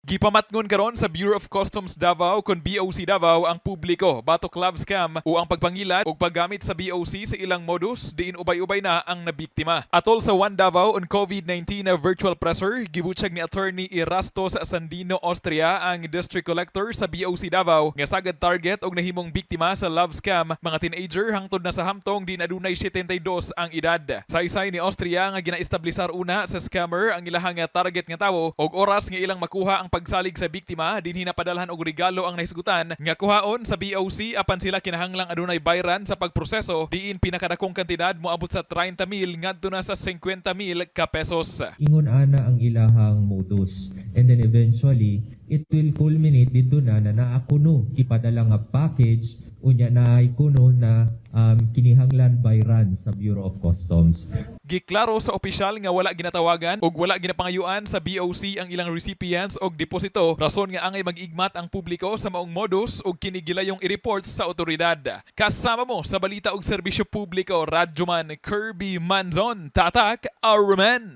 Gipamatngon karon sa Bureau of Customs Davao kon BOC Davao ang publiko batok love scam o ang pagpangilad ug paggamit sa BOC sa ilang modus diin ubay-ubay na ang nabiktima. Atol sa One Davao on COVID-19 na virtual presser, gibutyag ni Attorney Erasto sa Sandino Austria, ang District Collector sa BOC Davao, nga sagad target og nahimong biktima sa love scam mga teenager hangtod na sa hamtong di adunay 72 ang edad. Saysay ni Austria nga ginaestablisar una sa scammer ang ilahang target nga tawo og oras nga ilang makuha ang pagsalig sa biktima, dinhi napadalhan og regalo ang nahisgutan nga kuhaon sa BOC, apan sila kinahanglang adunay bayran sa pagproseso diin pinakadakong kantidad moabot sa 30,000 ngadto na sa 50,000 ka pesos. Ingon ana ang ilahang modus. And then eventually, it will culminate dito na na naa kuno ipadala nga package, unya naay kuno na kinihanglan bayran sa Bureau of Customs. Giklaro sa opisyal nga wala ginatawagan ug wala ginapangayuan sa BOC ang ilang recipients og deposito, rason nga angay mag-igmat ang publiko sa maong modus ug kini gilayong i-report sa otoridad. Kasama mo sa balita ug serbisyo publiko, Radyoman Kirby Manzon, Tatak Armen.